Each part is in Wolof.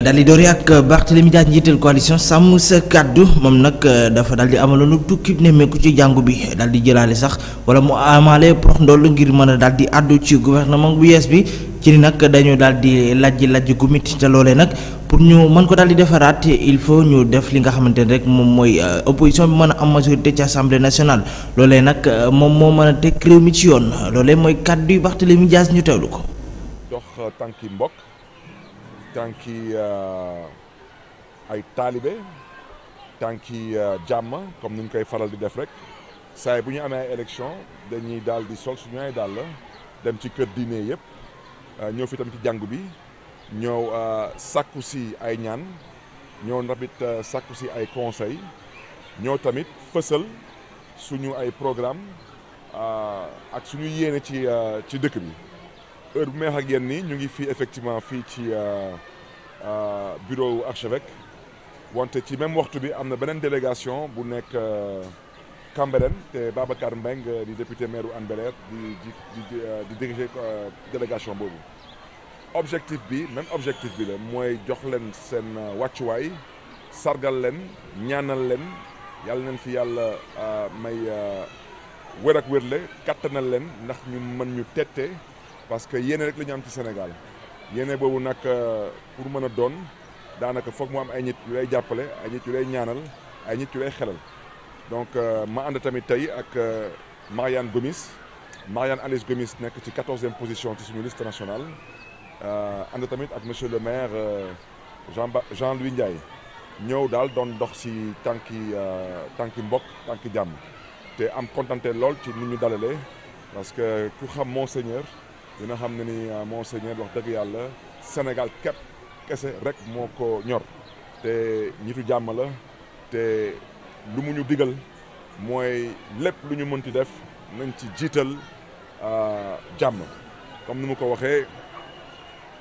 daal di doori ak Barthélémy Dias njiital coalition sàmm sa kàddu moom nag dafa daal di amaloon tukki nemmeeku ci jàngu bi daal di jëlaale sax wala mu amaale prox ndoll ngir mën a daal di àddu ci gouvernement bu yees bi ci ni nag dañu daal di lajj gu mit te loolee nag pour ñu mën ko daal di defaraat il faut ñu def li nga xamante ne rek moom mooy opposition bi mën a am majorité ci assemblée nationale loolee nag moom moo mën a teg réew mi ci yoon loolee mooy kàddu yu Barthélémy Dias ñu teewlu ko. dox tànki mbokk tànki ay taalibe tànki jàmm comme ni ñu koy faral di def rek saa bu ñu amee ay élection dañuy daal di sol suñu ay dàll dem ci kër diine yëpp ñëw fi tamit ci jàngu bi ñëw sàkku si ay ñaan ñëw tamit sàkku si ay conseil ñëw tamit fësal suñu ay programme ak suñu yéene ci dëkk bi. heure bu may wax ak yéen nii ñu ngi fii effectivement fii ci bureau archevêque wante ci même waxtu bi am na beneen délégation bu nekk Cambérène te Babacar Mbengue di député maire Hann Bel-Air di diriger délégation boobu. objectif bi même objectif bi la mooy jox leen seen wàccuwaay sargal leen ñaanal leen yàlla nañ fi yàlla may wér ak wérle kattanal leen ndax ñu mën ñu tette. parce que yéene rek la ñu am ci Sénégal yéene boobu nag pour mën a doon daanaka foog mu am ay nit yu lay jàppale ay nit yu lay ñaanal ay nit yu lay xelal donc ma ànd tamit tey ak Marianne Gomis Marianne Alice Gomis nekk ci 14e position ci suñu liste nationale ànd tamit ak monsieur le maire Jean-Louis Ndiaye ñëw daal doon dox ci tànki mbokk tànki jàmm te am kontante lool ci ni ñu dalalee parce que ku xam Monseigneur dina xam ne ni Monseigneur wax dëgg yàlla Sénégal képp kese rek moo ko ñor te ñitu jàmm la te lu mu ñu digal mooy lépp lu ñu mënti def nañ ci jiital jàmm comme ni mu ko waxee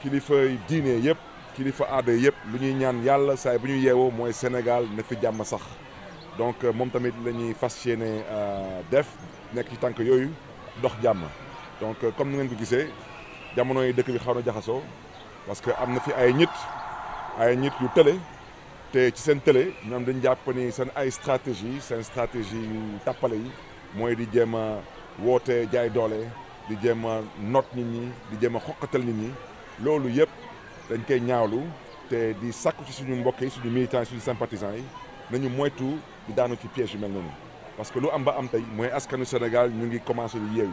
kilifa diine yëpp kilifa aada yëpp lu ñuy ñaan yàlla saay bu ñu yeewoo mooy Sénégal na fi jàmm sax donc moom tamit la ñuy fas yéene def nekk ci tànk yooyu dox jàmm. donc comme ni ngeen ko gisee jamono yi dëkk bi xaw na jaxasoo parce que am na fi ay nit yu tële te ci seen tële ñoom dañ jàpp ni seen stratégie yu tàppale yi mooy di jéem a woote jaay doole di jéem a noot nit ñi di jéem a xoqatal nit ñi loolu yëpp dañ koy ñaawlu te di sakku ci suñu mbokk yi suñu militants yi suñu sympathisants yi nañu moytu di daanu ci piège yu mel noonu parce que lu am ba am tey mooy askanu Sénégal ñu ngi commencé di yeewu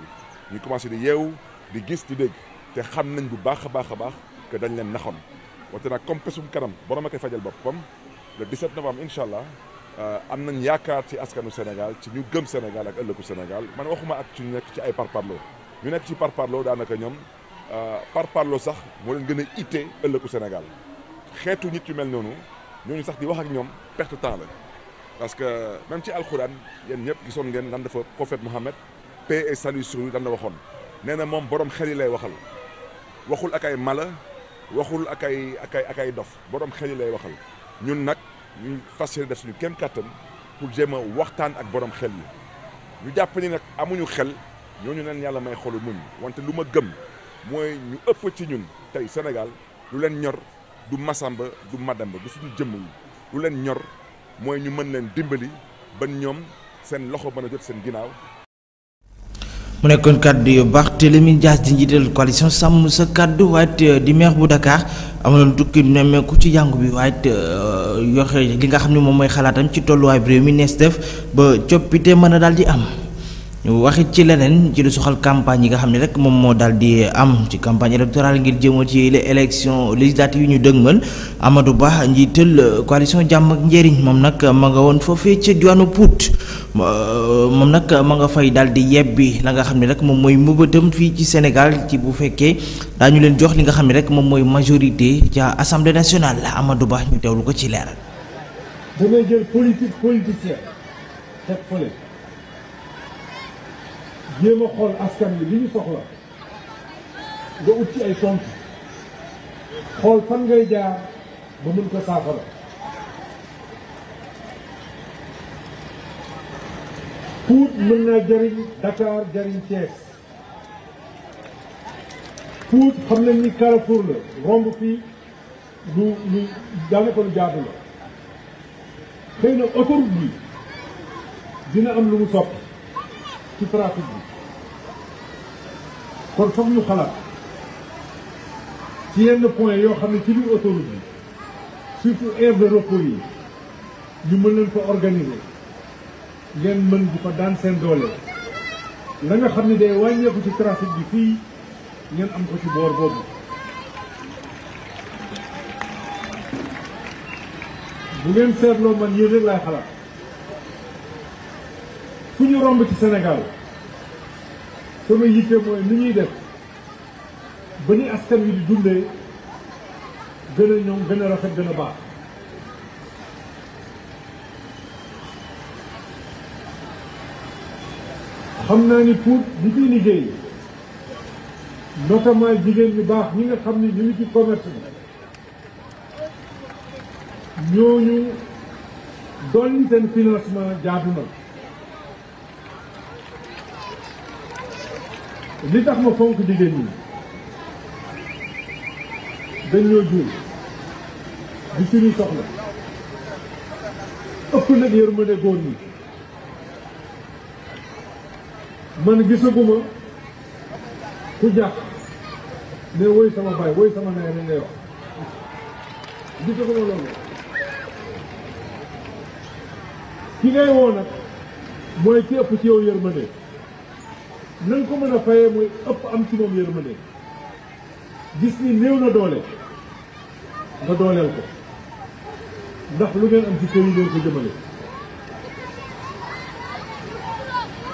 ñu commencé di yeewu di gis di dégg te xam nañ bu baax a baax que dañ leen naxoon wante nag comme pesum kanam borom a koy fajal boppam le 17 novembre incha allah am nañ yaakaar ci askanu Sénégal ci ñu gëm Sénégal ak ëllëgu Sénégal man waxuma ak ci ñu nekk ci ay parparloo ñu nekk ci parparloo daanaka ñoom parparloo sax moo leen gën a ittee ëllëgu Sénégal xeetu nit yu mel noonu ñooñu sax di wax ak ñoom perte temps la parce que même ci alxuraan yéen ñëpp gisoon ngeen lan dafa prophète Mohammed paix et salut sur lui dan la waxoon nee na moom borom xel yi lay waxal waxul ak ay mala waxul ak ay dof borom xel yi lay waxal ñun nag ñu fas yéene def suñu kéem kàttan pour jéem a waxtaan ak borom xel yi ñu jàpp ni nag amuñu xel ñooñu leen yàlla may xolu muñ wante lu ma gëm mooy ñu ëpp ci ñun tey Sénégal lu leen ñor du Masamba du Madamba du suñu jëmm yi lu leen ñor mooy ñu mën leen dimbali ba ñoom seen loxo mën a jot seen ginnaaw. mu nekkoon kàddu yu Barthélémy Dias di njiital coalition sàmm sa kàddu waaye di maire bu Dakar amaloon tukki nemmeeku ci jàngu bi waaye yoxe li nga xam ne moom mooy xalaatam ci tolluwaay bi réew mi nees def ba coppite mën a daal di am. ñu waxit ci leneen ci lu soxal campagne yi nga xam ne rek moom moo daal di am ci campagne électorale ngir jëmoo ci les élections législatives yu ñu dëgmal Amadou Ba njiital coalition jàmm ak njëriñ moom nag ma nga woon foofee ca diwaanu Pout moom nag ma nga fay daal di yebbi la nga xam ne rek moom mooy mbëbëtam fii ci Sénégal ci bu fekkee daañu leen jox li nga xam ne rek moom mooy majorité ca assemblée nationale Amadou Ba ñu teewlu ko ci leeral. damay jël politicien teg fële jéem a xool askan bi li ñu soxla nga ut ci ay tontu xool fan ngay jaar ba mën ko saafara Pout mën naa jariñ Dakar jariñ Thiès Pout xam nañ ni Carrefour la romb fii lu daanaka lu jaadu la xëy na autoroute bi dina am lu mu soppi ci trafic bi kon foog ñu xalaat ci yenn point yoo xam ne ci biir autoroute bi surtout aire de repos yi ñu mën leen ko organiser ngeen mën di fa daan seen doole la nga xam ne day wàññeeku ci trafic bi fii ngeen am ko ci boor boobu bu ngeen seetloo man yéen rek laay xalaat fu ñu romb ci Sénégal sama yitte mooy ni ñuy def ba ni askan wi di dundee gën a ñoom gën a rafet gën a baax xam naa ni pour di fiy liggéey notamment jigéen ñu baax ñi nga xam ni ñu ngi ci commerce bi ñooñu dolli seen financement jaadu na li tax ma fonk jigéen ñi dañ ñoo jur di suñu soxla ëpp nag yërmande góor ñi man gisaguma ku jàpp ne woy sama baay woy sama ndey mi ngay wax gisaguma loolu ki ngay woo nag mooy ki ëpp ci yow yërmande na nga ko mën a fayee mooy ëpp am ci moom yërmande gis ni néew na doole nga dooleel ko ndax lu ngeen am ci kër yi ngeen ko jëmale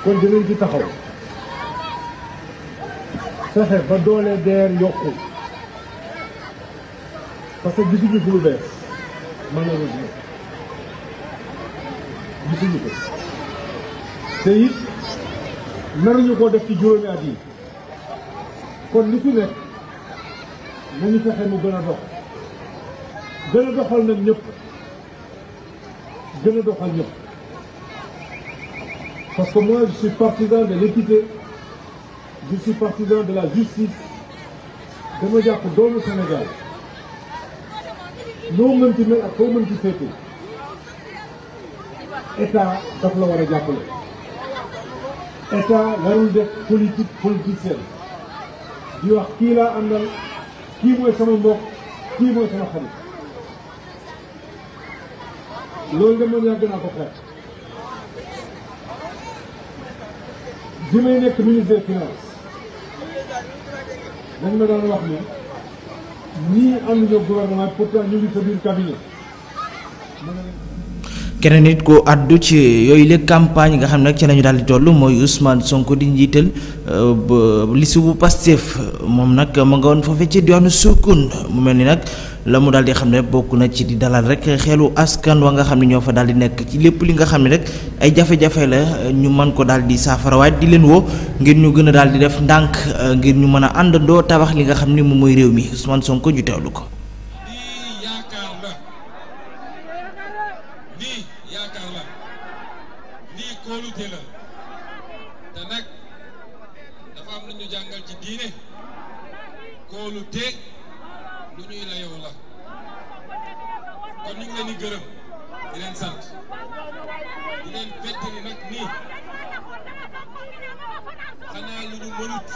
kon dinañ ci taxaw fexe ba doole deer yokku parce que gisuñu fi lu bees malheureusement gisuñu ko te it naruñu koo def ci juróomi at yi kon li fi nekk nañu fexe mu gën a dox gën a doxal nag ñëpp gën a doxal ñëpp parce que moi je suis partisan de l'équité je suis partisan de la justice dama jàpp doomu Sénégal noo mënti mel ak foo mënti féete état daf la war a jàppale état warul def politique politicienne di wax kii laa àndal kii mooy sama mbokk kii mooy sama xarit loolu de man yàgg naa ko xeex bi may nekk ministre des finances dañ ma daan wax ni ñii ànduñu gouvernement pourtant ñu ngi sa biir cabinet keneen nit ko addu ci yooyu la campagne nga xam ne nag ci lañu daal di toll mooy Ousmane Sonko di njiital liste bu Pastef moom nag ma nga woon foofee ci diwaanu Sokone mu mel ni nag la mu daal di xam ne bokk na ci di dalal rek xelu askan wa nga xam ne ñoo fa daal di nekk ci lépp li nga xam ne rek ay jafe-jafe la ñu mën ko daal di saafara waaye di leen woo ngir ñu gën a daal di def ndànk ngir ñu mën a àndandoo tabax li nga xam ne moom mooy réew mi Ousmane Sonko ñu teewlu ko. yaakaar la lii kóolute la te nag dafa am lu ñu jàngal ci diine kóolute lu ñuy layoo la kon ñu ngi leen di gërëm di leen sant di leen fettali nag nii xanaa lu ñu mënut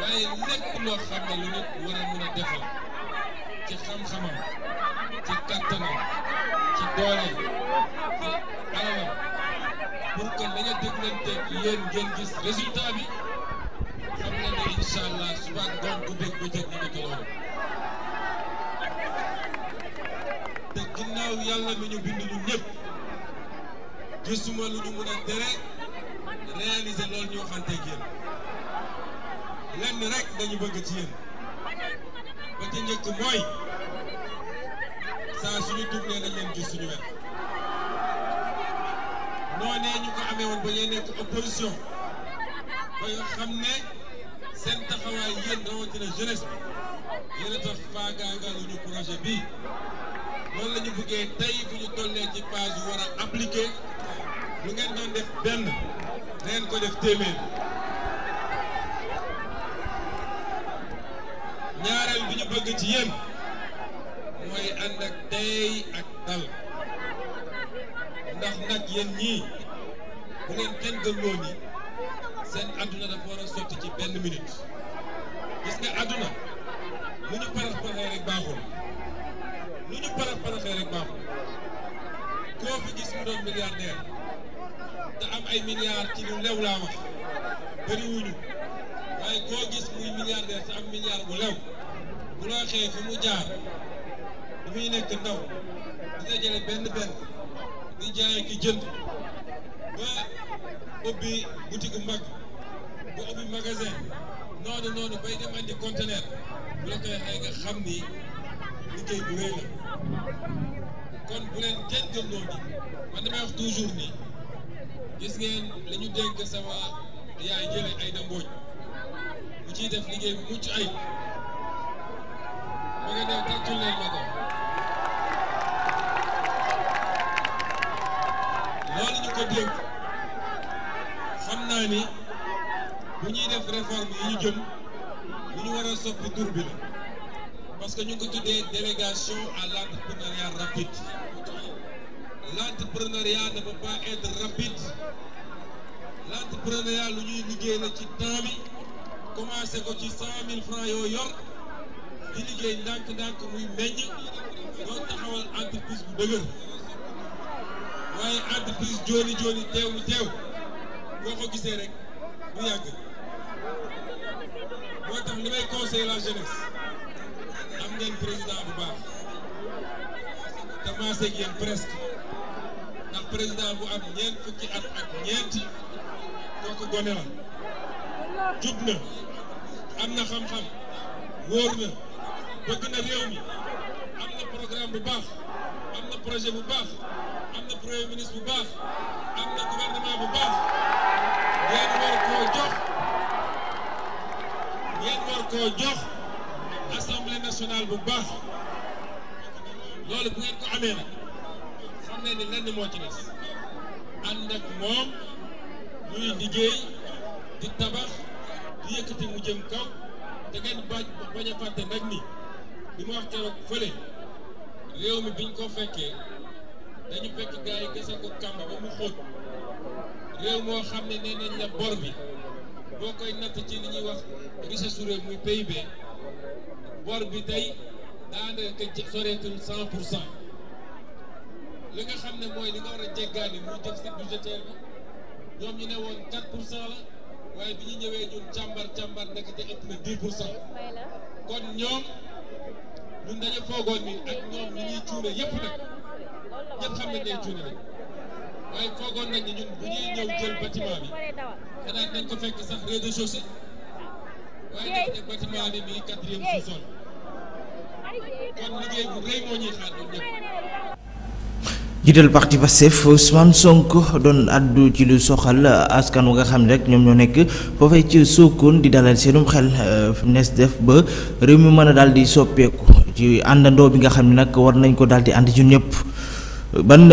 waaye lépp loo xam ne lu nit war a mën a def la ci xam-xamam ci kattanam ci dooleem ci alalam pour que la nga déglanteeg yéen ngeen gis résultat bi xam na ne incha allah suba ngoon bu dégg bëccëg ñu ngi ci loolu te ginnaaw yàlla mi ñu bind ñun ñëpp gisuma lu ñu mën a tere réaliser loolu ñu waxanteeg yéen lenn rek dañu bëgg ci yéen ba ci njëkk mooy saa suñu tourné nañ leen gis suñu wet noonee ñu ko amee woon ba ñuy nekk opposition ba nga xam ne seen taxawaay yéen rawatina jeunesse bi yéen a tax faagaagaluñu projet bii loolu la ñu bëggee tey bu ñu tollee ci phase yu war a appliquer lu ngeen doon def benn ngeen ko def téeméer ñaareel bi ñu bëgg ci yéen mooy ànd ak tey ak dal ndax nag yéen ñii bu leen kenn gëmloo ni seen àdduna dafa war a sotti ci benn minute gis nga àdduna lu ñu parax paraxee rek baaxul lu ñu parax paraxee rek baaxul koo fi gis mu doon milliardaire te am ay milliards ci lu lew laa wax bëriwuñu waaye koo gis muy milliardaire te am milliard bu lew bu la waxee fi mu jaar bu muy nekk ndaw di dajale benn di jaay ki jënd ba ubbi boutique mag ba ubbi magasin noonu bay dem andi conteneur bu la koy waxee nga xam ni liggéey bu rëy la kon bu leen kenn gëmloo ni man damay wax toujours ni gis ngeen la ñu dénk sama yaay jële ay dambooñ bu ciy def liggéey bu mucc ayib ma nga def tàccul leen ma ko loolu ñu ko dénk xam naa ni bu ñuy def réforme yi ñu jëm lu ñu war a soppi tur bi la parce que ñu ngi ko tuddee délégation à l'entrepreneuriat rapide l'entrepreneuriat ne peut pas être rapide l'entrepreneuriat lu ñuy liggéey la ci temps bi commencé ko ci 100 000 francs yoo yor di liggéey ndànk-ndànk muy meññ doo taxawal entreprise bu dëgër waaye entreprise jooni teew boo ko gisee rek bu yàgg moo tax li may conseiller la jeunesse am ngeen président bu baax te maase ak yéen presque ndax président bu am ñeent fukki at ak ñeenti kooku gone la jub na am na xam-xam wóor na bëgg na réew mi am na programme bu baax am na projet bu baax am na premier ministre bu baax am na gouvernement bu baax ngeen war koo jox assemblée nationale bu baax loolu bu ngeen ko amee nag xam ne ni lenn moo ci des ànd ak moom ñuy liggéey di tabax di yëkkati mu jëm kaw te ngeen bañ a fàtte nag ni li ma wax keroog fële réew mi biñ ko fekkee dañu fekk gars yi gëse ko kàmb ba mu xóot réew moo xam ne nee nañ la bor bi boo koy natt ci li ñuy wax richesse su réew muy PIB bor bi tey daanaka soreetul 100%. li nga xam ne mooy li nga war a jéggaani muy déficit budgétaire bi ñoom ñu ne woon 4% la waaye bi ñu ñëwee ñun càmbar nekk te ëpp na 10%. kon ñoom ñun dañu foogoon ni ak ñoom ñi ñuy cuune yépp nag ñëpp xam nañ ne cuune rek waaye foogoon nañ ni ñun bu ñuy ñëw jël bâtiment bi xanaa nañ ko fekk sax rez-de-chaussée waaye nekk ne bâtiment bi mi 4e sous-sol kon liggéey bu rëy moo ñuy xaar ñun ñëpp. jiital parti Pastef Ousmane Sonko doon addu ci lu soxal askan wu nga xam ne rek ñoom ñoo nekk foofee ci Sokone di dalal seenum xel fi nees def ba réew mi mën a daal di soppeeku ci àndandoo bi nga xam ne nag war nañ ko daal di ànd ci ñëpp. ban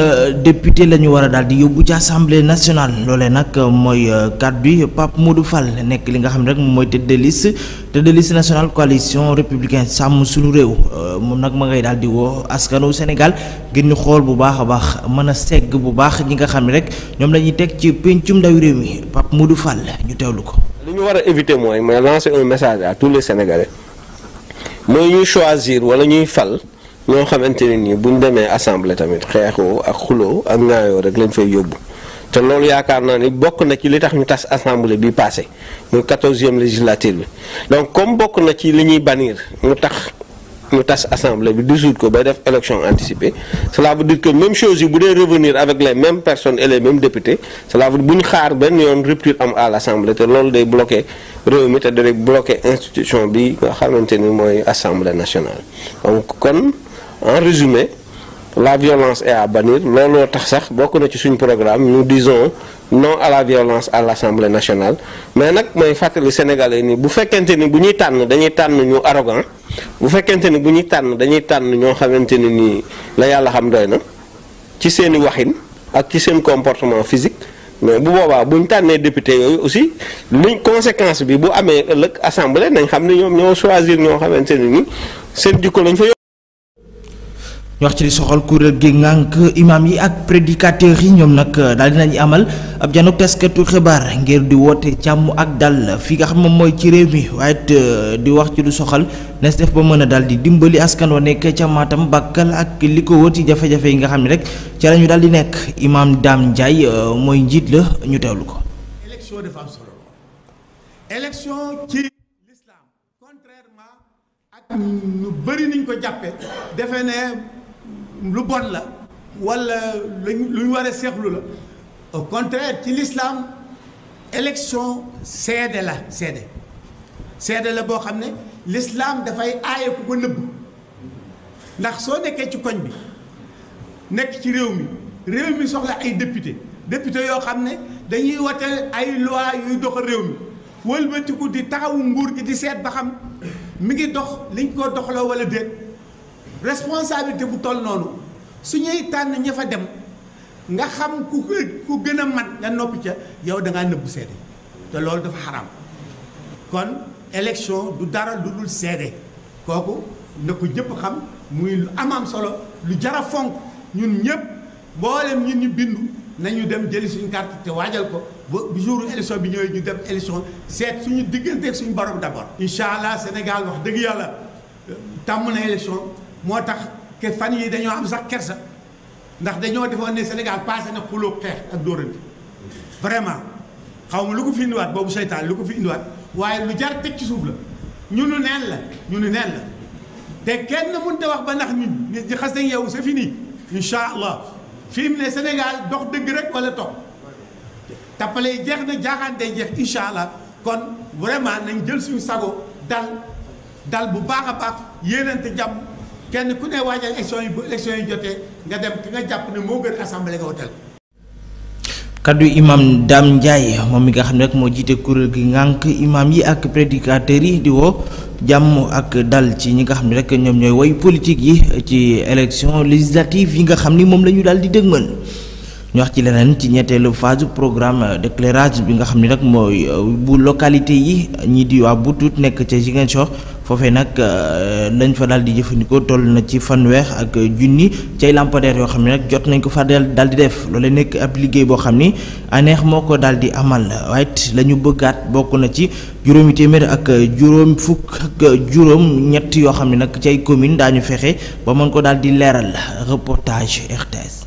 député la ñu war a daal di yóbbu ci assemblée nationale loolee nag mooy cadre bi Pape Modou Fall nekk li nga xam ne rek moom mooy tête de liste nationale coalition républicaine sàmm suñu réew moom nag ma ngay daal di woo askanu Sénégal ngir ñu xool bu baax a baax mën a segg bu baax ñi nga xam ne rek ñoom la ñuy teg ci pencum ndawi réew mi Pape Modou Fall ñu teewlu ko. li ñu war a éviter mooy lancer un message à tous les Sénégalais mooy ñuy choisir wala ñuy fal. ñoo xamante ne nii buñ demee assemblée tamit xeexoo ak xuloo ak ñaayoo rek lañ fay yóbbu te loolu yaakaar naa ni bokk na ci li tax ñu tas assemblée bi passé muy 14e législature bi donc comme bokk na ci li ñuy bannir ñu tax ñu tas assemblée bi dissoudre ko bay def élection anticipée cela veut dire que même chose yi bu dee revenir avec les mêmes personnes et les mêmes députés cela veut dire bu ñu xaar benn yoon rupture am à l'assemblée te loolu day bloqué réew mi te day bloqué institution bi nga xamante ni mooy assemblée nationale donc kon en résumé la violence est à bannir looloo tax sax bokk na ci suñu programme nous disons non à la violence à l'Assemblée nationale mais nag mooy fàttali Sénégalais ni bu fekkente ni bu ñuy tànn dañuy tànn ñu arrogant bu fekkente ni bu ñuy tànn dañuy tànn ñoo xamante ni nii la yàlla xam doy na ci seeni waxin ak ci seen comportement physique mais bu boobaa buñ tànnee député yooyu aussi luñ conséquence bi bu amee ëllëg assemblée nañ xam ne ñoom ñoo choisir ñoo xamante ne ni seen jikko lañ fa ñu wax ci li soxal kuréel gi ngànk imam yi ak prédicateurs yi ñoom nag daal dinañu amal ab janok taskatu xibaar ngir di woote jàmm ak dal fi nga xam moom mooy ci réew mi waaye di wax ci lu soxal nes def ba mën a daal di dimbali askan wa nekk ca Matam Bakkal ak li ko wër ci jafe-jafe yi nga xam ne rek ca la ñu daal di nekk imam Dame Ndiaye mooy njiit la ñu teewlu ko. élection dafa am solo élection ci l'islam contrairement ak ñu bëri niñ ko jàppe defe ne lu bon la wala lu ñu war a seexlu la au contraire ci l'islam élection seede la seede la boo xam ne l'islam dafay aaye ku ko nëbb ndax soo nekkee ci koñ bi nekk ci réew mi soxla ay député yoo xam ne dañuy wote ay loi yuy doxal réew mi wëlbatiku di taxawu nguur gi di seet ba xam mi ngi dox liñ ko doxloo wala déet responsabilité bu toll noonu su ñuy tànn ña fa dem nga xam ku gën a mat nga noppi ca yow da ngaa nëbbu seede te loolu dafa xaram kon élection du dara lu dul seede kooku na ko ñëpp xam muy lu am solo lu jara fonk ñun ñëpp mboolem ñun ñu bindu nañu dem jëli suñu carte te waajal ko ba bu jour élection bi ñëwee ñu dem élection seet suñu digganteeg suñu borom d'abord. incha allah Sénégal wax dëgg yàlla tàmm na élection moo tax ke fan yi dañoo am sax kersa ndax dañoo defoon ne Sénégal passé na xuloo xeex ak dóorante vraiment xaw ma lu ko fi indiwaat boobu seytaan lu ko fi indiwaat waaye lu jar teg ci suuf la ñu nu neen la te kenn mënut a wax ba ndax nit ñi xas nañ yow c'est fini incha allah fi mu ne Sénégal dox dëgg rek wala toog tappale yi jeex na jaaxaan day jeex incha allah kon vraiment nañ jël suñu sago dal bu baax a baax yéenante jàmm kenn ku ne waajal élection yi bu élection yi jotee nga dem ki nga jàpp ne moo gën assemblée nga wotel kaddu imam Dame Ndiaye moom mi nga xam ne rek moo jiite kuréel gi ngànk imam yi ak prédicateurs yi di woo jàmm ak dal ci ñi nga xam ne rek ñoom ñooy woy politique yi ci élection législative yi nga xam ni moom la ñu daal di dëgmal ñu wax ci leneen ci ñetteelu phase programme d'éclairage bi nga xam ne rek mooy bu localité yi ñii di waa Boutout nekk ca Ziguinchor foofee nag lañ fa daal di jëfandikoo toll na ci fanweer ak junni cay lampadaire yoo xam ne nag jot nañ ko fa daal di def loolee nekk ab liggéey boo xam ni ANER moo ko daal di amal waaye it la ñu bëggaat bokk na ci juróomi téeméer ak juróom fukk ak juróom ñett yoo xam ne nag cay commune daañu fexe ba mën ko daal di leeral reportage RTS.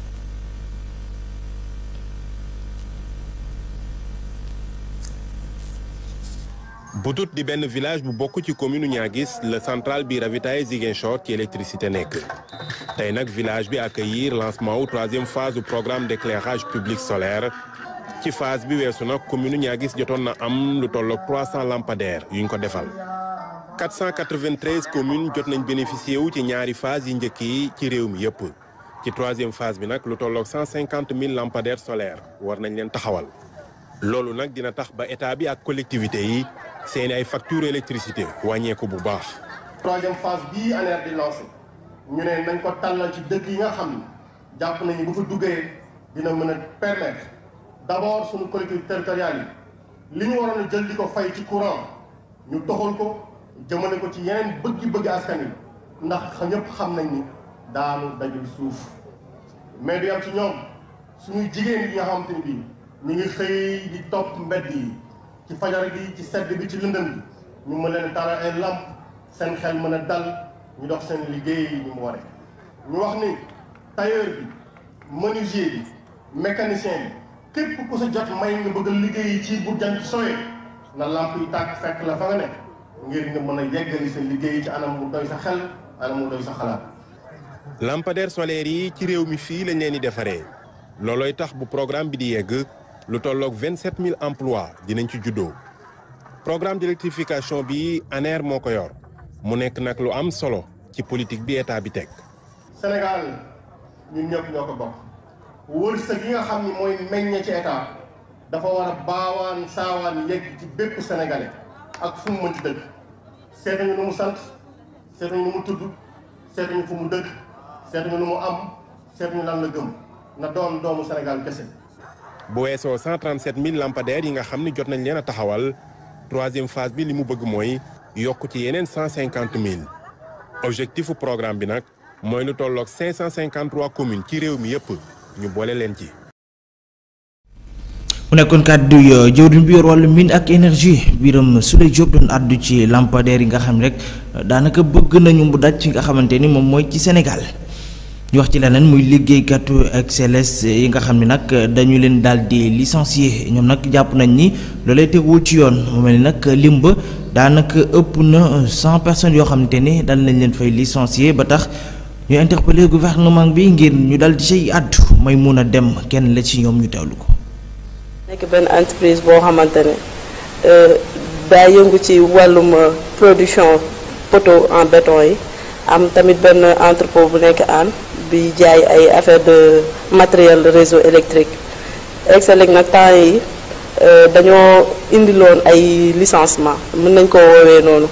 Boutout di benn village bu bokk ci commune Niaguis la centrale bi ravitaillé Ziguinchor ci électricité nekk tey nag village bi accueillir lancement wu troisième phase du programme d'éclairage public solaire ci phase bi weesu nag commune Niaguis jotoon na am lu tolloog 300 lampadaires yuñ ko defal 493 communes jot nañ bénéficier wu ci ñaari phase yi njëkk yi ci réew mi yépp ci troisième phase bi nag lu tolloog 150 000 lampadaires solaires war nañ leen taxawal loolu nag dina tax ba état bi ak collectivité yi seeni ay facture électricité wàññeeku bu baax. troisième phase bii ANER di lancé ñu ne nañ ko tàllal ci dëkk yi nga xam ne jàpp nañu bu fa duggee dina mën a permettre d'abord suñu collectivités territoriales yi li ñu waroon a jël di ko fay ci courant ñu doxal ko jëmale ko ci yeneen bëgg askan wi ndax ñëpp xam nañ ni daanu dajul suuf mais du yam ci ñoom suñuy jigéen yi nga xamante ni bii ñu ngi xëy di topp mbedd yi. ci fajar gi ci sedd bi ci lëndëm bi ñu mën leen taalal ay lamp seen xel mën a dal ñu dox seen liggéey yi ñu mu waree ñu wax ni tailleur bi menuisier bi mécanicien bi képp ku sa jot may nga bëgg a liggéey ci bu jant sooyee na lamp yi tàkk fekk la fa nga nekk ngir nga mën a yeggali sa liggéey ci anam mu doy sa xel anam mu doy sa xalaat. lampadaires solaires yi ci réew mi fii lañ leen di defaree loolooy tax bu programme bi di yegg. lu tolloog 27 000 emplois dinañ ci juddoo programme d'électrification bi ANER moo ko yor mu nekk nag lu am solo ci politique bi état bi teg. Sénégal ñun ñëpp ñoo ko bokk wërsëg yi nga xam ni mooy meññe ci état dafa war a baawaan saawaan yegg ci bépp sénégalais ak fu mu mën ci dëkk seetuñu nu mu sant seetuñu nu mu tudd seetuñu fu mu dëkk seetuñu nu mu am seetuñu lan la gëm na doon doomu Sénégal kese. bu weesoo 137 000 lampadaires yi nga xam ni jot nañ leen a taxawal troisième phase bi li mu bëgg mooy yokk ci yeneen 150 000 objectifu programme bi nag mooy lu tolloog 553 communes ci réew mi yëpp ñu boole leen ci. mu nekkoon kàddu jëwriñ bi yor wàllu mine ak énergie Birame Souleye Diop doon àddu ci lampadaires yi nga xam rek daanaka bëgg nañu mu daj ci nga xamante ni moom mooy ci Sénégal. ñu wax ci leneen muy liggéeykatu XLS yi nga xam ne nag dañu leen daal di licencier ñoom nag jàpp nañ ni loolee teguwul ci yoon mu mel ni nag limb daanaka ëpp na 100 personnes yoo xamante ni dal nañ leen fay licencier ba tax ñu interpeller gouvernement bi ngir ñu dal di say àddu may mun a dem kenn la ci ñoom ñu teewlu ko. nekk benn entreprise boo xamante ne daa yëngu ci wàllum production poteau en béton yi am tamit benn entrepôt bu nekk aan bi jaay ay affaire de matériel réseau électrique Excelec nag temps yi dañoo indiloon ay licenciement mën nañ ko woowee noonu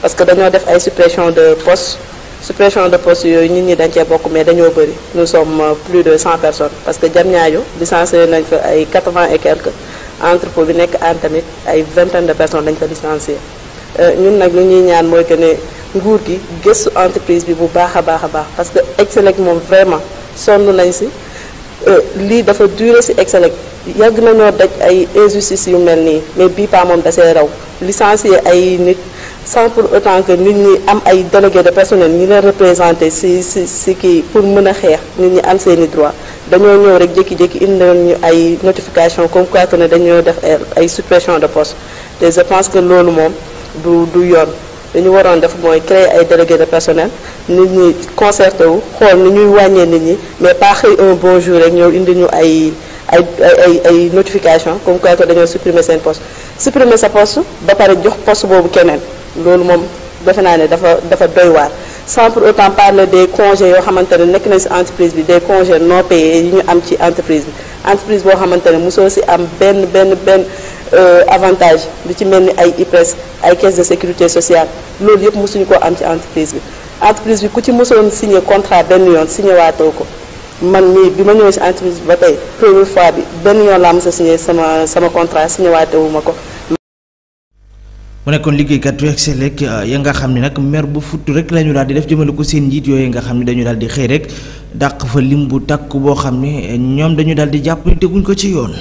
parce que dañoo def ay suppression de poste yooyu nit ñi dañ cee bokk mais dañoo bëri nous sommes plus de 100 personnes parce que Diamniadio licencié nañ fa ay 80 et quelques entrepôt bi nekk aan tamit ay vingtaine de personnes dañ fa licencié ñun nag lu ñuy ñaan mooy que ne nguur gi gëstu entreprise bi bu baax a baax parce que Excelec moom vraiment sonn nañ si lii dafa durer si Excelec yàgg nañoo daj ay injustice yu mel nii mais bii pas moom da see raw licencier ay nit sans pour autant que nit ñi am ay délégué de personnel ñi leen représenté si kii pour mën a xeex nit ñi am seeni droit dañoo ñëw rek jékki-jékki indi ñu ay notification comme quoi que ne dañoo def ay suppression de poste te je pense que loolu moom du yoon dañu waroon def mooy créer ay délégué de personnel nit ñi concerté wu xool ni ñuy wàññee nit ñi mais pas xëy un bon jour rek ñëw indi ñu ay notification comme quoi que dañoo supprimer seen poste supprimer sa poste ba pare jox poste boobu keneen loolu moom defe naa ne dafa doy waar sans pour autant parler des congés yoo xamante ne nekk nañ si entreprise bi des congés non payés yi ñu am ci entreprise boo xamante ne mosoo si am benn avantage lu ci mel ni ay IPRES ay caisse de sécurité sociale loolu yëpp mosuñu koo am ci entreprise bi ku ci mosoon signé contrat benn yoon signé waatoo ko man mii bi ma ñëwee si entreprise bi ba tey première fois bi benn yoon laa mos a signé sama contrat signé waatoo ma ko. mu nekkoon liggéeykat yu Excelec ya nga xam ne nag mer bu futt rek la ñu daal di def jëmale ko seen njiit yooyu nga xam ne dañu daal di xëy rek dàq fa lim bu takk boo xam ne ñoom dañu daal di jàpp ni teguñ ko ci yoon.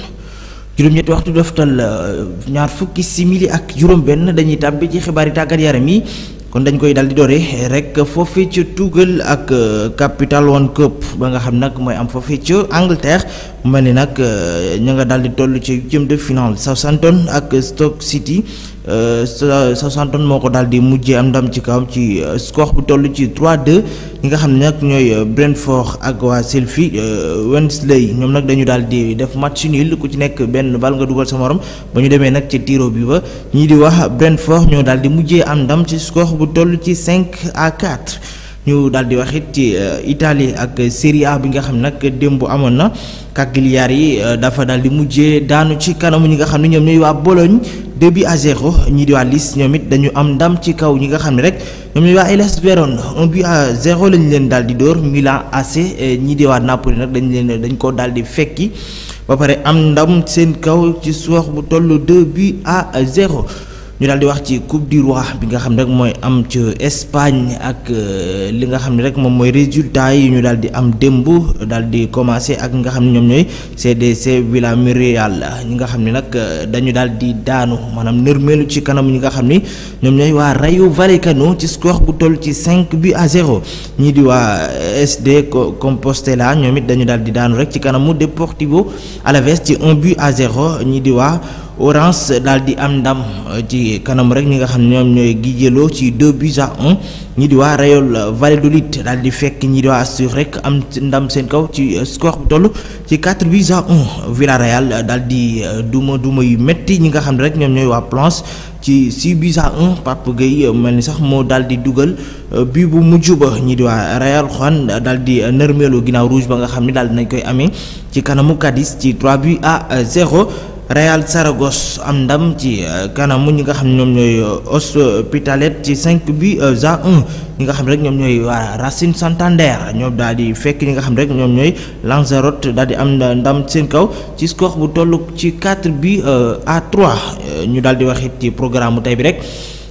juróom-ñetti waxtu doftal ñaar fukki simili ak juróom-benn dañuy tàbbi ci xibaari tàggat yaram yi kon dañ koy daal di doore rek foofee ca Tugal ak Capital One Cup ba nga xam nag mooy am foofee ca Angleterre mu mel ni nag ña nga daal di toll ci huitième de finale Southampton ak Stoke City Southampton moo ko daal di mujjee am ndam ci kawam ci score bu toll ci 3-2 ñi nga xam ne nag ñooy Brentford ak waa Sheffield Wednesday ñoom nag dañu daal di def match nul ku ci nekk benn bal nga dugal sa morom ba ñu demee nag ci tiro bi ba ñii di wax Brentford ñoo daal di mujjee am ndam ci score bu toll ci 5-4 ñu daal di wax it ci Italie ak Serie A bi nga xam nag démb amoon na Cagliari yi dafa daal di mujjee daanu ci kanamu ñi nga xam ne ñoom ñooy waa Bologne 2-0 ñii di waa Lis ñoom it dañu am ndam ci kaw ñi nga xam ne rek ñoom ñooy waa Hellas Verona 1-0 lañu leen daal di dóor Milan AC ñii di waa Napoli nag dañ ko daal di fekki ba pare am ndam seen kaw ci score bu toll 2-0 ñu daal di wax ci Coupe du Roi bi nga xam ne rek mooy am ci Espagne ak li nga xam ne rek moom mooy résultat yi ñu daal di am démb daal di commencé ak nga xam ne ñoom ñooy CDC Villarreal ñi nga xam ne nag dañu daal di daanu maanaam nërmeelu ci kanam ñi nga xam ni ñoom ñooy waa Rayo Vallecano ci score bu toll ci 5-0 ñii di waa SD Compostela ñoom it dañu daal di daanu rek ci kanamu Deportivo Alaves ci 1-0 ñii di waa Orange daal di am ndam ci kanam rek ñi nga xam ne ñoom ñooy Guijuelo ci 2-1 ñi di waa Real Valladolid daal di fekk ñi di waa Astur rek am ndam seen kaw ci score bu toll ci 4-1 Villarreal daal di duma yu metti ñi nga xam ne rek ñoom ñooy waa Plans ci 6-1 Pape Gueye mel ni sax moo daal di dugal bii bu mujj ba ñi di waa Real Juan daal di nërmeelu ginnaaw rouge ba nga xam ne daal dinañ koy amee ci kanamu Cadiz ci 3-0 Real Saragosse am ndam ci kanamu ñi nga xam ne ñoom ñooy Hospitalet ci 5 buts à 1 ñi nga xam rek ñoom ñooy waa Racing Santander ñoom daal di fekk ñi nga xam rek ñoom ñooy Lanzarote daal di am ndam seen kaw ci score bu toll ci 4 buts à 3 ñu daal di wax it ci programme mu tey bi rek.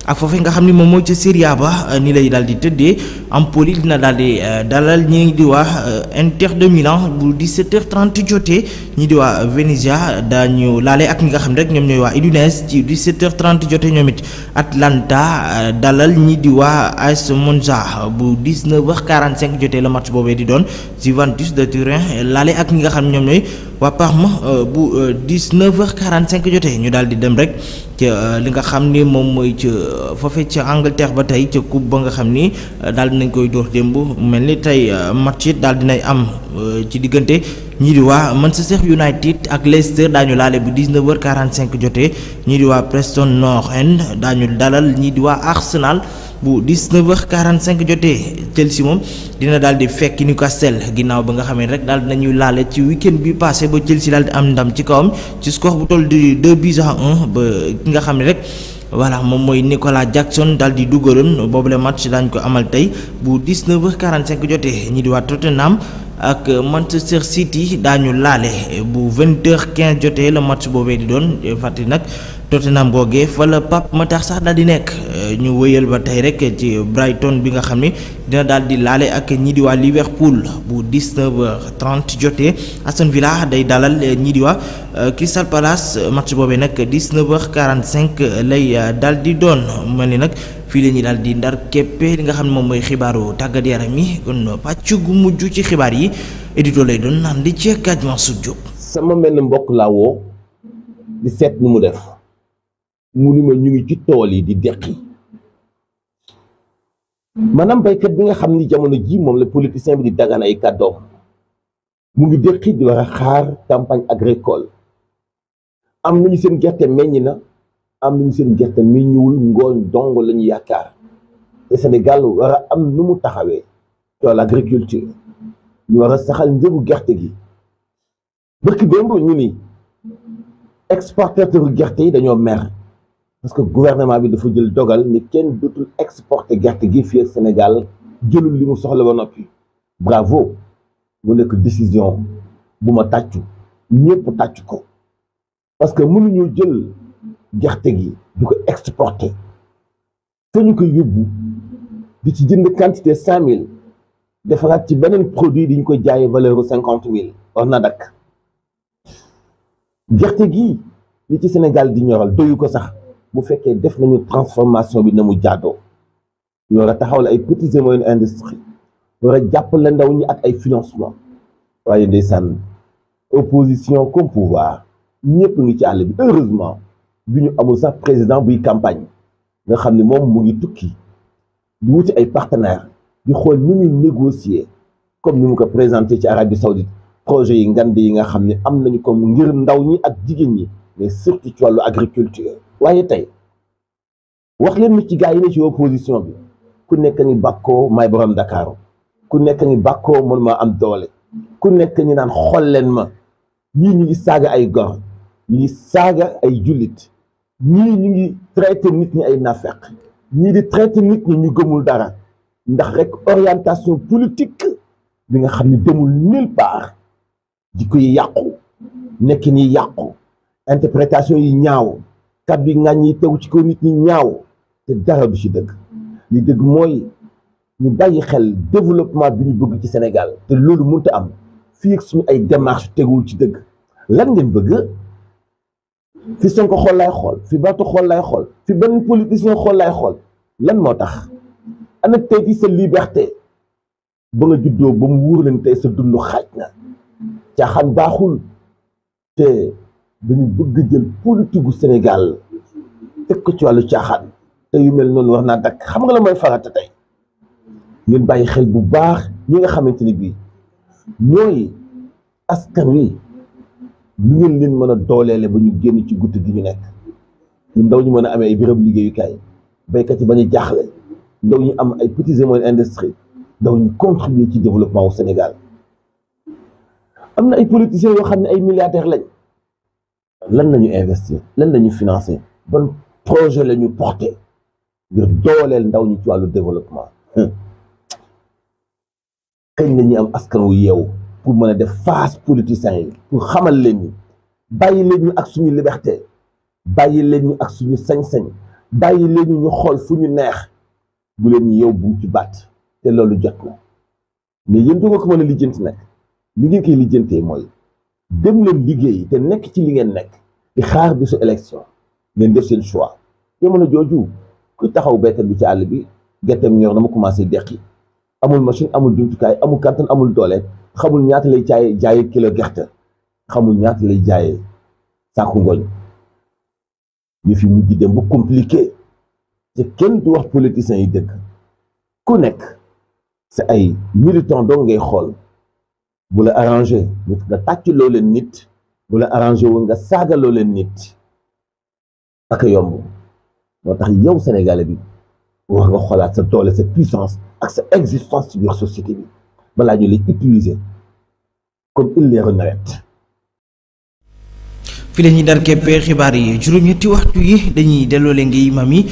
ak foofee nga xam ni moom mooy ca Serie A ba ni lay daal di tëddee Empoli dina daal di dalal ñi di waa Inter de Milan bu 17h30 jotee ñi di waa Venezia daañu laale ak ñi nga xam ne rek ñoom ñooy waa Udinese ci 17h30 jotee ñoom it Atlanta dalal ñi di waa AS Monza bu 19h45 jotee la match boobee di doon Juventus de Turin laale ak ñi nga xam ne ñoom ñooy waa Parme bu 19h45 jotee ñu daal di dem rek ca li nga xam ni moom mooy ca foofee ca Angleterre ba tey ca coupe ba nga xam ni daal dinañ koy door démb mel ni tey match it daal dinay am ci diggante ñii di waa Manchester United ak Leicester daañu laale bu 19h45 jotee ñii di waa Preston North End daañu dalal ñii di waa Arsenal bu 19h45 jotee Chelsea moom dina daal di fekk Newcastle ginnaaw ba nga xamee rek daal dinañuy laale ci week-end bi passé ba Chelsea daal di am ndam ci kawam ci score bu toll di 2 buts à 1 ba ki nga xam ne rek voilà moom mooy Nicolas Jackson daal di dugaloon boobule match daañu ko amal tey bu 19h45 jotee ñi di waa Tottenham ak Manchester City daañu laale bu 20h15 jotee la match boobee di doon fàttali nag Tottenham googee fa la Pape Matar sax daal di nekk ñu wëyal ba tey rek ci Brighton bi nga xam ni dina daal di laale ak ñi di waa Liverpool bu 19h30 jotee Aston Villa day dalal ñi di waa Crystal Palace match boobee nag 19h45 lay daal di doon mel ni nag fii la ñuy daal di ndar képpe li nga xam ne moom mooy xibaaru tàggat yaram yi kon pàcc gu mujj ci xibaar yi édito lay doon naan di ci Kadj Mansour Diop. sama mel ne mbokk laa woo di seet nu mu def mu ni ma ñu ngi ci tool yi di deqi maanaam baykat bi nga xam ni jamono ji moom la politicien bi di dagaan ay kàddoom mu ngi deqi di war a xaar campagne agricole am nañu seen gerte meññ na am nañu seen gerte meññiwul ngooñ dong la ñu yaakaar te Sénégal war a am nu mu taxawee tool agriculture ñu war a saxal njëgu gerte gi bëkk démb ñu ni exportateur gerte yi dañoo mer parce que gouvernement bi dafa jël dogal ni kenn dootul exporter gerte gi fii Sénégal jëlul li mu soxla ba noppi bravo mu nekk décision bu ma tàccu ñëpp tàccu ko parce que mënuñu jël gerte gi du ko exporter te ñu ko yóbbu di ci jënd quantité 5000 defaraat ci beneen produit di ñu ko jaayee valeur 50000 war na dakk gerte gi li ci Sénégal di ñoral doyu ko sax bu fekkee def nañu transformation bi na mu jaadoo ñu war a taxawal ay petites et moyennes industries war a jàppale ndaw ñi ak ay financement waaye ndeysaan opposition comme pouvoir ñëpp ngi ci àll bi heureusement bi ñu amul sax président buy campagne nga xam ne moom mu ngi tukki di wuti ay partenaires di xool ni muy négocier comme ni mu ko présenté ci Arabie Saoudite projet yi ngand yi nga xam ne am nañu ko ngir ndaw ñi ak jigéen ñi mais surtout ci wàllu agriculture waaye tey wax leen ni ci gars yi ne ci opposition bi ku nekk ni bàkkoo may borom Dakar ku nekk ni bàkkoo mën ma am doole ku nekk ni naan xool leen ma ñii ñu ngi saaga ay gor ñu ngi saaga ay jullit ñii ñu ngi traité nit ñi ay nafeq ñii di traité nit ñi ñu gëmul dara ndax rek orientation politique bi nga xam ne demul nulle part di koy yàqu nekk ni yàqu interprétation yi ñaaw kàddu yi ngàñ yi tegu ci kaw nit ñi ñaaw te dara du ci dëgg li dëgg mooy ñu bàyyi xel développement bi ñu bëgg ci Sénégal te loolu mënut a am fii ak suñu ay démarche teguwul ci dëgg lan ngeen bëgg fi Sonko xool lay xool fi Barth xool lay xool fi benn politicien xool lay xool lan moo tax ana tey ci sa liberté ba nga juddoo ba mu wóor leen tey sa dund xaaj na caaxaan baaxul te dañu bëgg jël politique gu Sénégal teg ko ci wàllu caaxaan te yu mel noonu war naa dakk xam nga la mooy farata tey ngeen bàyyi xel bu baax ñi nga xamante ni bii ñooy askan wi lu ngeen leen mën a dooleele ba ñu génn ci guddi gi ñu nekk ñu ndaw ñu mën a amee ay béréb liggéeyukaay béykat yi ba ñu jaaxle ndaw ñu am ay petites et moyennes industries ndaw ñu contribuer ci développement au Sénégal am na ay politiciens yoo xam ne ay milliardaires lañ lan lañu investir lan lañu financer ban projet lañu porter ngir dooleel ndaw ñi ci wàllu développement kañ la ñuy am askan wu yeewu pour mën a def face politiciens yi pour xamal leen ni bàyyi leen ñu ak suñu liberté bàyyi leen ñu ak suñu sañ-sañ bàyyi leen ñu xool fu ñu neex bu leen ñu yeew bu ci baat te loolu jot na mais yéen du nga ko mën a lijjanti nag li ngeen koy lijjantee mooy dem leen liggéey te nekk ci li ngeen nekk di xaar bi su élection ngeen def seen choix jamono jooju ku taxaw béykat bi ci àll bi gerteem ñor na ma commencé deqi amul machine amul jumtukaay amul kàttan amul doole xamul ñaata lay jaayee kilo gerte xamul ñaata lay jaayee saaku ngooñ ñu fi mujj dem ba compliqué te kenn du wax politiciens yi dëkk ku nekk sa ay militant dong ngay xool bu la arrangé nga tàcc loo leen nit bu la arrangé wu nga saaga loo leen nit ak yomb moo tax yow Sénégalais bi war nga xoolaat sa doole sa puissance ak sa existence ci biir société bi balaa ñu lay utiliser comme il les renarette. fi la ñuy dar keppee xibaar yi juróom-ñetti waxtu yi dañuy delloo leen ngi imam yi